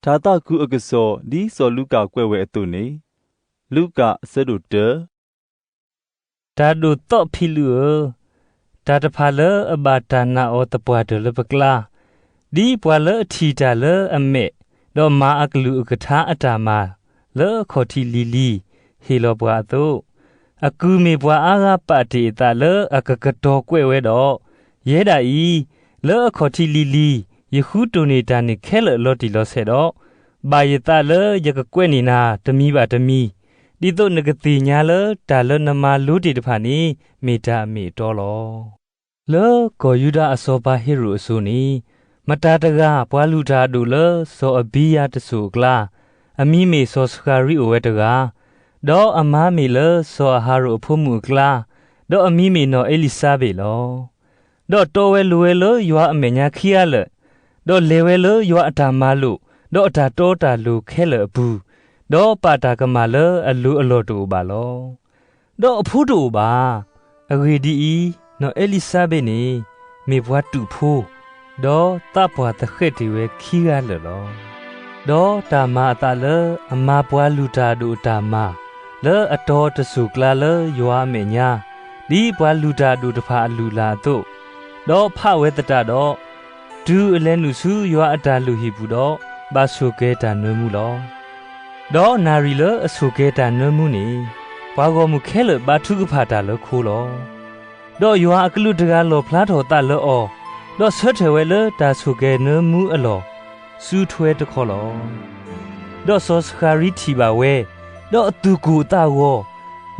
ထါသၣ်ခုအကစီၣ် ဒ်စီၤလူၤကၣ်ကွဲးဝဲအသိးန့ၣ်, လူၤကၣ် အဆၢဒိၣ်တၢ တၢ်ဒိၣ်သီၣ်ဖံးလုးဧၢ, တၢ်တဖၣ်လၢအဘၣ်တၢ်နာ်အီၤသပှၢ်တၢၢ်လၢပကျါ, ဒ်ပှၤလၢအထံၣ်တၢ်လၢအမဲာ်, ဒီးမၤအကလုၢ်အကထါအတၢ်မၤ, လၢအခီၣ်ထံးလံၤလံၤ ဟ့ၣ်လီၤပှၤအသိး, အကုၢ်မ့ၢ်ပှၤအါဂၤပာ်တ့ၢ်အသးလၢအကကတီၤကွဲးဝဲဒီး, ယဲဒၣ်အံၤ, လၢအခီၣ်ထံးလံၤလံၤ ယဃုတိၢ်န့ၢ်တၢ်န့ၣ်ခဲလၢာ်လီၤတံၢ်လီၤဆဲးဒီး, ဘၣ်ယသးလၢယကကွဲးန့ၢ်နၤတမံၤဘၣ်တမံၤ, ဒ်သိးနကသ့ၣ်ညါလၢတၢ်လၢနမၤလိတ့ၢ်တဖၣ်န့ၣ် မ့ၢ်တၢ်အမ့ၢ်အတီလီၤ. လၢကီၢ်ယူဒၤအစီၤပၤဟ့ရိၣ်အစိၤန့ၣ်, မတၤတဂၤပှၤလုၢ်တၢ်အဒိၣ်လၢစီၤအဘံယၤတစိၢ်အကျါ, အမံၤမ့ၢ်စီၤစဃၤရံအိၣ်ဝဲတဂၤ, ဒီးအမါမ့ၢ်လၢစီၤအၤဟရိၣ်အဖိမုၣ်အကျါ, ဒီးအမံၤမ့ၢ်နီၢ်အ့လံၤစါဘ့းလီၤ. ဒီးတီဝဲလိၤဝဲလၢယွၤအမဲာ်ညါခံဂၤလၢာ်, ဒီးလဲၤဝဲလၢယွၤအတၢ်မၤလိာ်, ဒီးအတၢ်တီတၢ်လိၤခဲလၢာ်အပူၤ, ဒီးပာ်တၢ်ကမၣ်လၢအလိၤအလီၢ်တအိၣ်ဘၣ်လီၤ. ဒီးအဖိတအိၣ်ဘၣ်. အဂ့ၢ်ဒ်အံၤ, နီၢ်အ့လံၤစါဘ့းန့ၣ် မ့ၢ်ပှၤတူာ်ဖိ, ဒီးသးပှၢ်သဃဲးတ့ၢ်ဝဲခံဂၤလၢာ်လီၤ. ဒီးတၢ်မၤအသးလၢအမၤပှၤလုၢ်တၢ်အဒိၣ်အတၢ်မၤ, လၢအတီတစိၢ်ကျါလၢယွၤအမဲာ်ညါ, ဒ်ပှၤလုၢ်တၢ်အဒိၣ်တဖၣ်အလုၢ်အလၢ်အသိး, ဒီးဖးဝဲသတးဒီး, တုၤအလဲၤနုာ်ဆူယွၤအတၢ်လုၢ်ဟံၣ်ပူၤဒီး, ဘၣ်ဆိၣ်ကဲၤတၢ်နၢမူလီၤ. ဒီးနၣ်ရံၣ်လၢအဆိၣ်ကဲၤတၢ်နၢမူန့ၣ်, ပှၤဂီၢ်မုၢ်ခဲလၢာ်ဘါထုကဖၣ်တၢ်လၢခိလီၤ. ဒီးယွၤအကလူးတဂၤလီၣ်ဖျါထီၣ်သးလၢအီၤ, ဒီးဆၢထၢၣ်ဝဲလၢတၢ်ဆိၣ်ကဲၤနၢမူအလီၢ်, စုထွဲတခီလီၤ. ဒီးစီၤစဃၤရံထံၣ်ဘၣ်ဝဲ, ဒီးအသူၣ်ကိၢ်သးဂီၤ,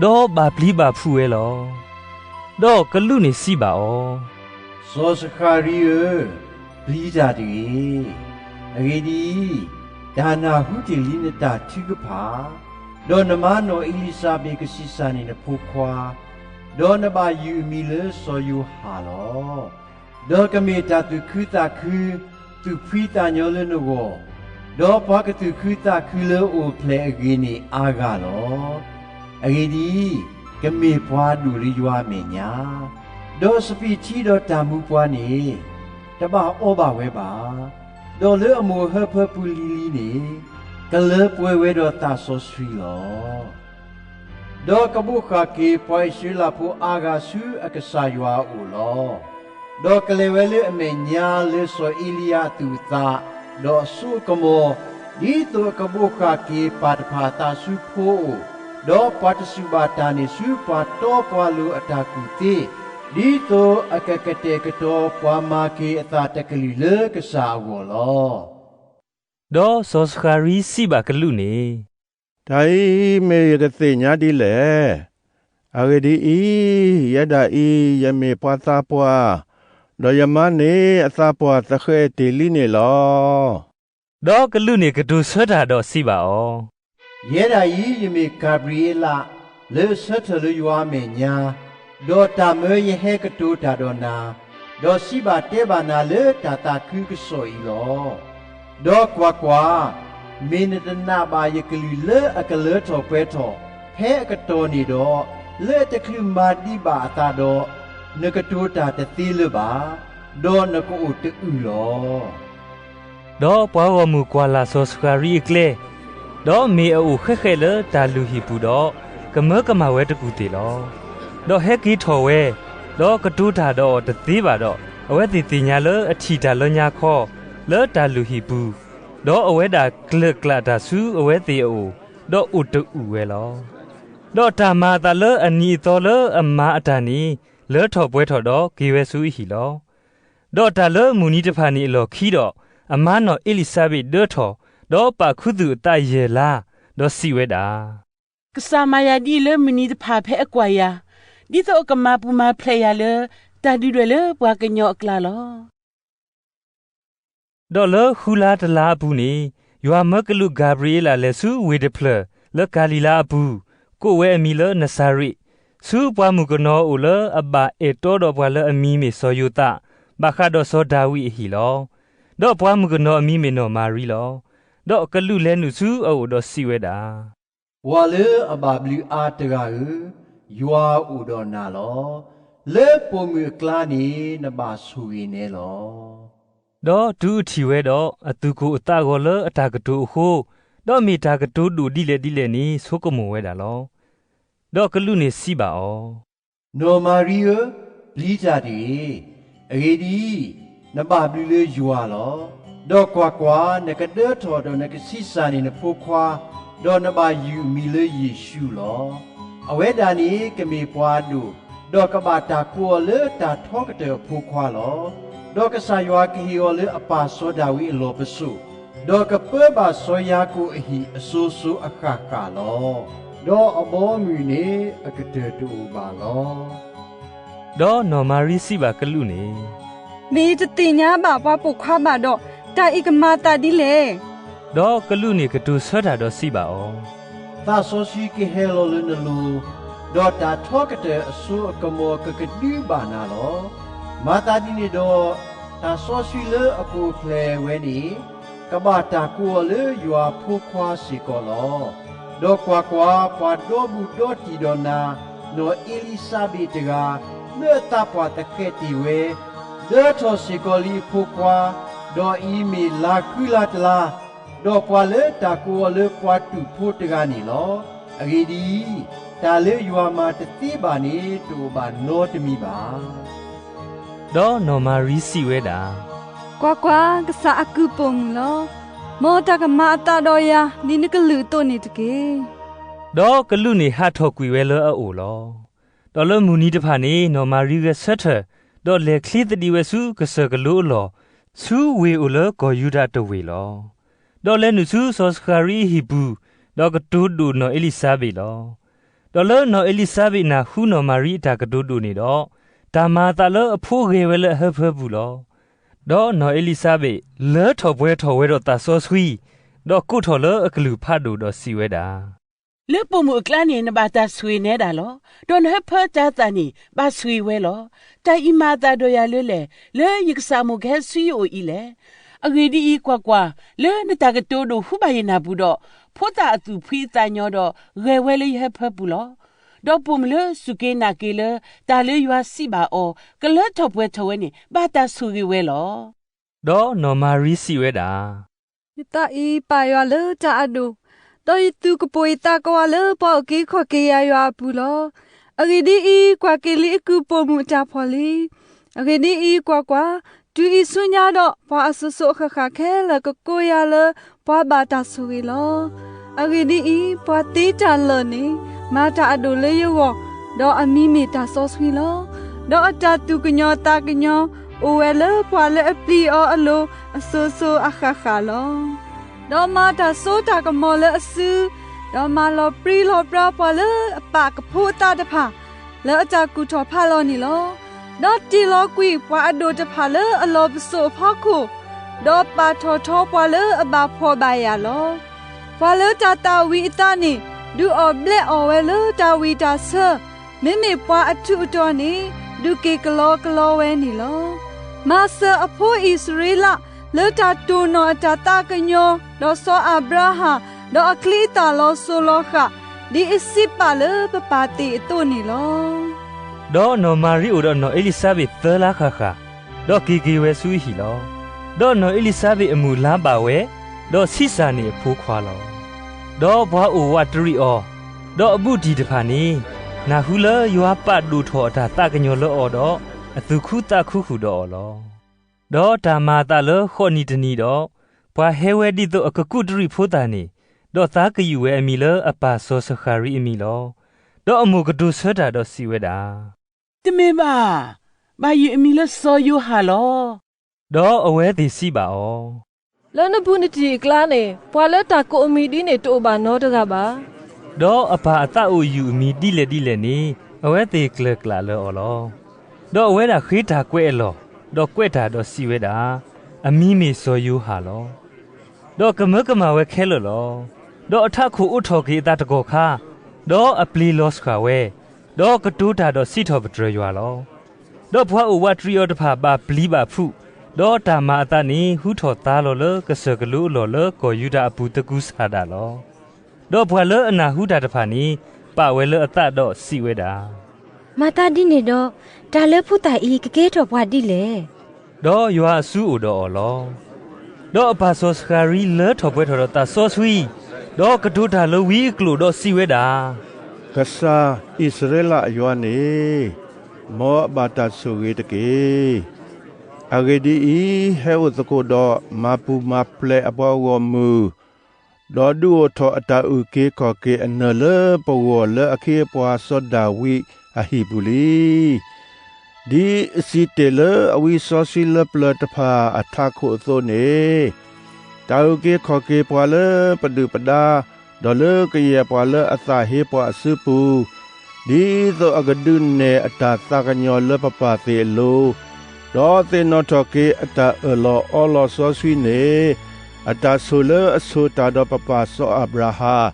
ဒီးဘၣ်ပျံၤဘၣ်ဖုးဝဲလီၤ. ဒီးကလူးန့ၣ်စံးဘၣ်အီၤ, စီၤစဃၤရံဧၢ, ပျံၤတၢ်တဂ့ၤ. အဂ့ၢ်ဒ်အံၤ, တၢ်နၢ်ဟူတ့ၢ်လံနတၢ်ထုကဖၣ်, ဒီးနမါနီၢ်အ့လံၤစါဘ့းကဆံးစၢ်န့ၢ်နဖိခွါ, ဒီးနဘၣ်ယုၢ်အမံၤလၢစီၤယိၤဟၣ်လီၤ. ဒီးကမ့ၢ်တၢ်သူၣ်ခုသးခု, သူၣ်ဖှံသးညီလၢနဂီၢ်, ဒီးပှၤကသူၣ်ခုသးခုလၢအအိၣ်ဖျဲၣ်အဂ့ၤန့ၣ်အါဂၤလီၤ. အဂ့ၢ်ဒ်အံၤ, ကမ့ၢ်ပှၤဒိၣ်လၢယွၤအမဲာ်ညါ, ဒီးစပံးထံဒီးတၢ်မူပှၤန့ၣ်, တဘၣ်အီဘၣ်ဝဲဘၣ်. ဒီးလၢအမိၢ်အဟၢဖၢပူၤလံၤလံၤန့ၣ်, ကလၢပှဲၤဝဲဒီးသးစီဆှံလီၤ. ဒီးကဘိးဃၣ်က့ၤပှၤအံၣ်စရ့လးဖိအါဂၤဆူအကစၢ်ယွၤအအိၣ်လီၤ. ဒီးကလဲၤဝဲလၢအမဲာ်ညါလၢစီၤအ့လံယၤအသူၣ်အသး, ဒီးအစိအကမီၤ, ဒ်သိးအကဘိးဃၣ်က့ၤပၢ်တဖၣ်အသးဆူဖိအအိၣ်, ဒီးပှၤတစူၢ်ဘၣ်တၢ်န့ၣ်ဆူပှၤတီပှၤလိၤအတၢ်ကူၣ်သ့, ဒ်သိးအကကတဲာ်ကတီၤပှၤမၤက့ၤအသးတကလုာ်လၢကစၢ်အဂီၢ်လီၤ. ဒီးစီၤစဃၤရံစံးဘၣ်ကလူးန့ၣ်, တၢ်အံၤမ့ၢ်ယကသ့ၣ်ညါဒ်လဲၣ်. အဂ့ၢ်ဒ်အံၤ, ယဲဒၣ်အံၤ ယမ့ၢ်ပှၤသးပှၢ်, ဒီးယမါန့ၣ်အသးပှၢ်သဃဲးတ့ၢ်လံန့ၣ်လီၤ. ဒီးကလူးန့ၣ်ကတိၤဆၢတၢ်ဒီးစံးဘၣ်အီၤ, ယဲဒၣ်အံၤ ယမ့ၢ်ကၤဘြံၤအ့လး လၢအဆၢထၢၣ်လၢယွၤအမဲာ်ညါ, ဒီးတၢ်မၢယဟဲကတိၤတၢ်ဒီးနၤ, ဒီးစံးဘၣ်တဲဘၣ်နၤလၢတၢ်သးခုကစီၣ်အံၤလီၤ. ဒီးကွၢ်ကွၢ်, မ့ၢ်နတနာ်ဘၣ်ယကလုၢ်လၢအကလၢထီၣ်ပှဲၤထီၣ်ဖဲအကတီၢ်န့ၣ်ဒီး, လၢအတချုးမၤဒံးဘၣ်အသးဒီး, နကတိၤတၢ်တသ့လၢၤဘၣ်, ဒီးနကအိၣ်တအုၢ်လီၤ. ဒီးပှၤဂီၢ်မုၢ်ကွၢ်လၢ်စီၤစဃၤရံအကျဲ, ဒီးမ့ၢ်အအိၣ်ဃဲးဃဲးလၢတၢ်လုၢ်ဟံၣ်ပူၤဒီး, ကမၢကမၣ်ဝဲတကူၢ်သ့ၣ်လီၤ. ဒီးဟဲက့ၤထီၣ်ဝဲ, ဒီးကတိၤတၢ်ဒီးအီၤတသ့ဘၣ်ဒီး, အဝဲသ့ၣ်သ့ၣ်ညါလၢအထံၣ်တၢ်လၢညါခီ, လၢတၢ်လုၢ်ဟံၣ်ပူၤ, ဒီးအဝဲဒၣ်ကျၢးကျးတၢ်ဆူအဝဲသ့ၣ်အအိၣ်, ဒီးအိၣ်တအုၢ်ဝဲလီၤ. ဒီးတၢ်မၤအသးလၢအနံၤအသီလၢအမၤအတၢ်န့ၣ်, လၢထီၣ်ပှဲၤထီၣ်ဒီးက့ၤဝဲဆူအဟံၣ်လီၤ. ဒီးတၢ်လၢမုၢ်နံၤတဖၣ်န့ၣ်အလီၢ်ခံဒီး, အမါနီၢ်အ့လံၤစါဘ့းဒၢထီၣ်, ဒီးပာ်ခူသူၣ်အသးယဲၢ်လါ, ဒီးစံးဝဲဒၣ်, ကစၢ်မၤယၤဒ်အံၤလၢမုၢ်နံၤတဖၣ်ဖဲအကွၢ်ယၤ, ဒ်သိးအကမၤပူၤမၤဖျဲးယၤလၢ တၢ်ဒုၣ်ဒွဲၣ်လၢပှၤကညီအကျါလီၤ. ဒီးလၢဃုလါတလါအပူၤန့ၣ်, ယွၤမၢကလူးကၤဘြံၤအ့လးလဲၤဆူဝ့ၢ်တဖျၢၣ်လၢကၤလံၤလါအပူၤ, ကိးဝဲအမံၤလၢနစၤရ့း, ဆူပှၤမုၣ်ကနီၤအအိၣ်လၢအဘၣ်အဲၣ်တီဒီးပှၤလၢအမံၤမ့ၢ်စီၤယိၤသး, ဘၣ်ဃးဒီးစီၤဒၤဝံးအဟံၣ်လီၤ. ဒီးပှၤမုၣ်ကနီၤအမံၤမ့ၢ်နီၢ်မၤရံလီၤ. ဒီးကလူးလဲၤနုာ်ဆူအအိၣ်ဒီးစံးဝဲဒၣ်, ပှၤလၢအဘၣ်ဘျုးအါတဂၤဧၢ, ယွၤအိၣ်ဒီးနၤလီၤ. လၢပိာ်မုၣ်အကျါန့ၣ်နဘၣ်ဆိၣ်ဂ့ၤနဲလီၤ. ဒီးတုၤအထံၣ်ဝဲဒီး, အသူၣ်ကိၢ်အသးဂီၤလၢအတၢ်ကတိၤအဃိ, ဒီးမ့ၢ်တၢ်ကတိၤဒိၣ်ဒ်လဲၣ်ဒ်လဲၣ်န့ၣ် ဆိကမိၣ်ဝဲဒၣ်လီၤ. ဒီးကလူးန့ၣ်စံးဘၣ်အီၤ, နီၢ်မၤရံဧၢ, ပျံၤတၢ်တဂ့ၤ. အဂ့ၢ်ဒ်အံၤ, နဘၣ်ဘျုးလၢယွၤလီၤ. ဒီးကွၢ်ကွၢ်, နကဒၢထီၣ်ဒီးနကဆံးစၢ်န့ၢ်နဖိခွါ, ဒီးနဘၣ်ယုၢ်အမံၤလၢယ့ၣ်ၡူးလီၤ. အဝဲဒၣ်န့ၣ်ကမ့ၢ်ပှၤအဒိၣ်, ဒီးကဘၣ်တၢ်ကိးအီၤလၢတၢ်ထီကတၢၢ်အဖိခွါလီၤ. ဒီးကစၢ်ယွၤကဟ့ၣ်အီၤလၢအပၢ်စီၤဒၤဝံးအလီၢ်ပစိာ်, ဒီးကပၢဘၣ်စီၤယၤကိာ်အဟံၣ်အစိၤစိၤအဃၣ်ဃၣ်လီၤ. ဒီးအဘီအမုၢ်န့ၣ်အကတၢၢ်တအိၣ်ဘၣ်လီၤ. ဒီးနီၢ်မၤရံစံးဘၣ်ကလူးန့ၣ်, မ့ၢ်ယတသ့ၣ်ညါဘၣ်ပှၤပိာ်ခွါဘၣ်ဒီး, တၢ်အံၤကမၤအသးဒ်လဲၣ်. ဒီးကလူးန့ၣ်ကတိၤဆၢတၢ်ဒီးစံးဘၣ်အီၤ, သးစီဆှံကဟဲလီၤလၢနလိၤ, ဒီးတၢ်ထီကတၢၢ်အစိအကမီၤကကဒုဘၣ်နၤလီၤ. မၤသးဒ်န့ၣ်ဒီး, တၢ်စီဆှံလၢအပူၤဖျဲးဝဲန့ၣ်, ကဘၣ်တၢ်ကိးအီၤလၢယွၤအဖိခွါစ့ၢ်ကီးလီၤ. ဒီးကွၢ်ကွၢ်, ပှၤဒီဘူးဒီတံၢ်ဒီးနၤ, နီၢ်အ့လံၤစါဘ့းတဂၤ, လၢအသးပှၢ်သဃဲးတ့ၢ်ဝဲ, ဒၢထီၣ်စ့ၢ်ကီးလံအဖိခွါ, ဒီးအံၤမ့ၢ်လါဃုလါတလါ, ဒီးပှၤလၢတၢ်ကိးအီၤလၢပှၤတူာ်ဖိတဂၤန့ၣ်လီၤ. အဂ့ၢ်ဒ်အံၤ, တၢ်လၢယွၤမၤတသ့ဘၣ်န့ၣ် တအိၣ်ဘၣ်နီတမံၤဘၣ်. ဒီးနီၢ်မၤရံစံးဝဲဒၣ်, ကွၢ်ကွၢ်, ကစၢ်အကုၢ်ပိာ်မုၣ်လီၤ. မ်တၢ်ကမၤအသးဒီးယၤဒ်နကလုၢ်အသိးန့ၣ်တက့ၢ်. ဒီးကလူးန့ၣ်ဟးထီၣ်ကွံာ်ဝဲလၢအအိၣ်လီၤ. ဒီးလၢမုၢ်နံၤတဖၣ်န့ၣ် နီၢ်မၤရံဂဲၤဆၢထၢၣ်, ဒီးလဲၤချ့သဒံးဝဲဆူကစၢၢ်ကလိအလီၢ်, ဆူဝ့ၢ်အိၣ်လၢကီၢ်ယူဒၤတဝ့ၢ်လီၤ. ဒီးလဲၤနုာ်ဆူစီၤစဃၤရံအဟံၣ်ပူၤ, ဒီးကတိၤဒိၣ်နီၢ်အ့လံၤစါဘ့းလီၤ. ဒီးလၢနီၢ်အ့လံၤစါဘ့းနၢ်ဟူနီၢ်မၤရံအတၢ်ကတိၤဒိၣ်န့ၣ်ဒီး, တၢ်မၤအသးလၢအဖိဂဲၤဝဲလၢအဟၢဖၢပူၤလီၤ. ဒီးနီၢ်အ့လံၤစါဘ့းလၢထီၣ်ပှဲၤထီၣ်ဝဲဒီးသးစီဆှံ, ဒီးကိးထီၣ်လၢအကလုၢ်ဖးဒိၣ်ဒီးစံးဝဲဒၣ်, လၢပိာ်မုၣ်အကျါန့ၣ် နဘၣ်တၢ်ဆိၣ်ဂ့ၤနဲဒၣ်လီၤ. ဒီးနဟၢဖၢတၤသၣ်န့ၣ် ဘၣ်ဆိၣ်ဂ့ၤဝဲလီၤ. တၢ်အံၤမၤအသးဒီးယၤလၢလဲၣ်, လၢယကစၢ်အမိၢ်ကဟဲဆူယအိၣ်အံၤလဲၣ်. အဂ့ၢ်ဒ်အံၤ, ကွၢ်ကွၢ်, လၢနတၢ်ကတိၤဒိၣ်ဟူဘၣ်ယနၢ်ပူၤဒီး, ဖိသၣ်အသူၣ်ဖှံအသးညီဒီး ဂဲၤဝဲလၢယဟၢဖၢပူၤလီၤ. ဒီးပိာ်မုၣ်လၢစူၢ်က့ၤနာ်က့ၤလၢ တၢ်လၢယွၤစံးဘၣ်အီၤ ကလၢထီၣ်ပှဲၤထီၣ်ဝဲန့ၣ် ဘၣ်တၢ်ဆိၣ်ဂ့ၤဝဲလီၤ. ဒီးနီၢ်မၤရံစံးဝဲဒၣ်, ယသးအံၤပာ်ယွၤလၢတၢ်အဒိၣ်, ဒီးယသူၣ်ကပိာ်ယသးကဝးလၢပှၤအုၣ်က့ၤခီၣ်က့ၤယၤယွၤအပူၤလီၤ. အဂ့ၢ်ဒ်အံၤ, ကွၢ်က့ၤလံအကုၢ်ပိာ်မုၣ်အတၢ်ဖှီၣ်လံ. အဂ့ၢ်ဒ်အံၤ, ကွၢ်ကွၢ်, တုၤအံၤဆူညါဒီး ပှၤအစိၤစိၤအဃၣ်ဃၣ်ခဲလၢာ်ကကိးယၤလၢ ပှၤဘၣ်တၢ်ဆိၣ်ဂ့ၤလီၤ. အဂ့ၢ်ဒ်အံၤ, ပှၤသ့တၢ်လၢာ်န့ၣ် မၤတၢ်အဒိၣ်လၢယဂီၢ်, ဒီးအမံၤမ့ၢ်တၢ်စီဆှံလီၤ. ဒီးအတၢ်သူၣ်ကညီၤသးကညီၤ အိၣ်ဝဲလၢပှၤလၢအပျံၤအီၤအလိၤ အစိၤစိၤအဃၣ်ဃၣ်လီၤ. ဒီးမၤတၢ်စိတၢ်ကမီၤလၢအစု, ဒီးမၤလီၤပြံလီၤပြါပှၤလၢအပာ်ကဖိအသးတဖၣ် လၢအတၢ်ကူၣ်ထီၣ်ဖးလီၤန့ၣ်လီၤ. ဒီးတ့ၢ်လီၤကွံာ်ပှၤအဒိၣ်တဖၣ်လၢအလီၢ်ပစိာ်အဖီခိၣ်, ဒီးပာ်ထီၣ်ထီပှၤလၢအဘၣ်ဖှီၣ်ဘၣ်ယာ်လီၤ. ပှၤလၢတၢ်သၣ်ဝံၤအသးန့ၣ် ဒုးအီၣ်ဘျဲးအီၣ်ဝဲလၢတၢ်ဝံၣ်တၢ်ဆၢ, မ့မ့ၢ်ပှၤအထူးအတီၤန့ၣ် ဒုးက့ၤကလီကလီဝဲန့ၣ်လီၤ. မၤစၢၤအဖိအံၣ်စရ့လး လၢတၢ်တိၢ်နီၣ်အတၢ်သးကညီၤ, ဒီးစီၤအၤဘြၤဟၣ်, ဒီးအချံအသၣ်လီၤစိၤလီၤဃာ်, ဒ်အစံးပာ်လၢပပၢ်သ့ၣ်အသိးန့ၣ်လီၤ. ဒီးနီၢ်မၤရံအိၣ်ဒီးနီၢ်အ့လံၤစါဘ့းသၢလါဃၣ်ဃၣ်, ဒီးက့ၤက့ၤဝဲဆူအဟံၣ်လီၤ. ဒီးနီၢ်အ့လံၤစါဘ့းအမုၢ်လါဘၣ်ဝဲ, ဒီးဆံးစၢ်န့ၢ်အဖိခွါလီၤ. ဒီးပှၤအိၣ်ဝးတရံးအီၤ, ဒီးအဘူးတံၢ်တဖၣ်န့ၣ် နၢ်ဟူလၢယွၤပာ်ဒိၣ်ထီၣ်အတၢ်သးကညီၤလၢအီၤဒီး အသူၣ်ခုသးခုဃုာ်ဒီးအီၤလီၤ. ဒီးတၢ်မၤအသးလၢဃိးနံၣ်တနံၤဒီး, ပှၤဟဲဝဲဒ်သိးအကကူးတရံးဖိသၣ်န့ၣ်, ဒီးသးကယူာ်ဝဲအမံၤလၢအပၢ်စီၤစဃၤရံအမံၤလီၤ. ဒီးအမိၢ်ကတိၤဆၢတၢ်ဒီးစံးဝဲဒၣ်, တမ့ၢ်ဘၣ်, ဘၣ်ယုၢ်အမံၤလၢစီၤယိၤဟၣ်လီၤ. ဒီးအဝဲသ့ၣ်စံးဘၣ်အီၤ, လၢနဘူးနတံၢ်အကျါန့ၣ် ပှၤလၢတၢ်ကိးအမံၤဒ်န့ၣ်တအိၣ်ဘၣ်နီတဂၤဘၣ်. ဒီးအပၢ်အသးအိၣ်ယုၢ်အမံၤဒ်လဲၣ်ဒ်လဲၣ်န့ၣ် အဝဲသ့ၣ်ကျၢၤကျးလၢအီၤလီၤ. ဒီးအဝဲဒၣ်ဃ့တၢ်ကွဲးအလီၢ်, ဒီးကွဲးတၢ်ဒီးစံးဝဲဒၣ်, အမံၤမ့ၢ်စီၤယိၤဟၣ်လီၤ. ဒီးကမၢကမၣ်ဝဲခဲလၢာ်လီၤ. ဒီးအထးခိၣ်အိးထီၣ်က့ၤအသးတကီၢ်ခါ, ဒီးအပျ့ၤလီၤစှၤဝဲ, ဒီးကတိၤတၢ်ဒီးစံးထီၣ်ပတြၢၤယွၤလီၤ. ဒီးပှၤအိၣ်ဝးတရံးအီၤတဖၣ်ဘၣ်ပျံၤဘၣ်ဖုး, ဒီးတၢ်မၤအသးန့ၣ် ဟူထီၣ်သါလီၤလၢကစၢၢ်ကလိအလီၢ်လၢကီၢ်ယူဒၤအပူၤသကုၤဆးဒးလီၤ. ဒီးပှၤလၢအနၢ်ဟူတၢ်တဖၣ်န့ၣ် ပာ်ဝဲလၢအသးဒီးစံးဝဲဒၣ်, မၤသးဒ်န့ၣ်ဒီး, တၢ်လၢဖိသၣ်အံၤကကဲထီၣ်ပှၤဒ်လဲၣ်. ဒီးယွၤအစုအိၣ်ဒီးအီၤလီၤ. ဒီးအပၢ်စီၤစဃၤရံလၢထီၣ်ပှဲၤထီၣ်ဒီးသးစီဆှံ, ဒီးကတိၤတၢ်လၢဝံအကျိာ်ဒီးစံးဝဲဒၣ်, ကစၢ်အံၣ်စရ့လးအယွၤန့ၣ်, မ်အဘၣ်တၢ်ဆိၣ်ဂ့ၤတက့ၢ်. အဂ့ၢ်ဒ်အံၤ, ဟဲအိၣ်သကိးဒီးမၤပူၤမၤဖျဲးအပှၤဂီၢ်မုၢ်, ဒီးဒုးအိၣ်ထီၣ်အတၢ်အုၣ်က့ၤခီၣ်က့ၤအနၢၣ်လၢပဂီၢ်လၢအခ့အပှၤစီၤဒၤဝံးအဟံၣ်ပူၤလံ. ဒ်အစံးတ့ၢ်လၢအဝံစီဆှံလၢပျၢၤတဖၣ်အထးခိၣ်အသိးန့ၣ်, တၢ်အုၣ်က့ၤခီၣ်က့ၤပှၤလၢပဒုၣ်ပဒါ, ဒီးလၢကယဲၢ်ပှၤလၢအသးဟ့ပှၤအစုပူၤ, ဒ်သိးအကဒုးနဲၣ်အတၢ်သးကညီၤလၢပပၢ်သ့ၣ်အလိၤ, ဒီးသ့ၣ်နီၣ်ထီၣ်က့ၤအတၢ်အၢၣ်လီၤအီလီၤစီဆှံန့ၣ်, အတၢ်ဆိၣ်လၢအဆိၣ်တၢ်ဒီးပပၢ်စီၤအၤဘြၤဟၣ်,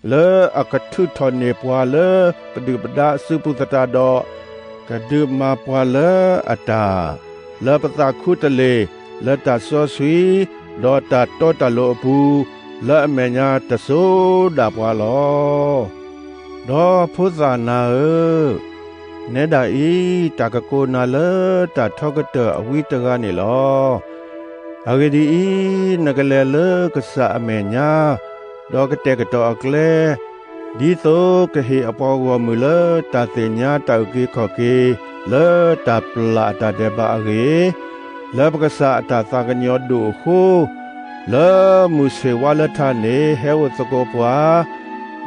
လၢအကထုးထီၣ်န့ၢ်ပှၤလၢပဒုၣ်ပဒါအစုပူၤသတးဒီး, ကဒုးမၤပှၤလၢအတၢ်, လၢပသးခူတလ့ၢ်, လၢတၢ်စီဆှံ, ဒီးတၢ်တီတၢ်လိၤအပူၤ, လၢအမဲာ်ညါတစိၤဒၣ်ပှၤလီၤ. ဒီးဖိသၣ်နၤဧၢ, နဲဒၣ်အံၤ, တၢ်ကကိးနၤလၢတၢ်ထီကတၢၢ်အဝံတဂၤန့ၣ်လီၤ. အဂ့ၢ်ဒ်အံၤ, နကလဲၤလၢကစၢ်အမဲာ်ညါ, ဒီးကတဲာ်ကတီၤအကျဲ, ဒ်သိးကဟ့ၣ်အပှၤဂီၢ်မုၢ်လၢတၢ်သ့ၣ်ညါတၢ်အုၣ်က့ၤခီၣ်က့ၤလၢတၢ်ပျၢ်အတၢ်ဒဲးဘးအဂ့ၢ်, လၢပကစၢ်အတၢ်သးကညီၤဒိၣ်အဃိ, လၢမုၢ်ဆ့ၣ်ဝါလၢထါန့ၣ်ဟဲအိၣ်သကိးပှၤ,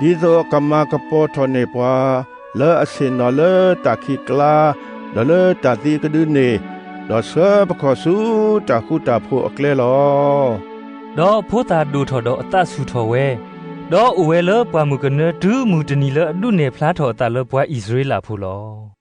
ဒ်သိးအကမၤကပီၤထီၣ်န့ၢ်ပှၤ, လၢအဆ့ၣ်နီၤလၢတၢ်ခံးကျါ, ဒီးလၢတၢ်သံအကဒုန့ၣ်, ဒီးဆှၢပခီၣ်ဆူတၢ်ဃူတၢ်ဖိးအကျဲလီၤ. ဒီးဖိသၣ်ဒိၣ်ထီၣ်ဒီးအသးဆူၣ်ထီၣ်ဝဲ, ဒီးအိၣ်ဝဲလၢပှၢ်မုၢ်ကနၢတုၤမုၢ်တနံၤလၢအဒုးနဲၣ်ဖျါထီၣ်အသးလၢပှၤအံၣ်စရ့လးဖိလီၤ.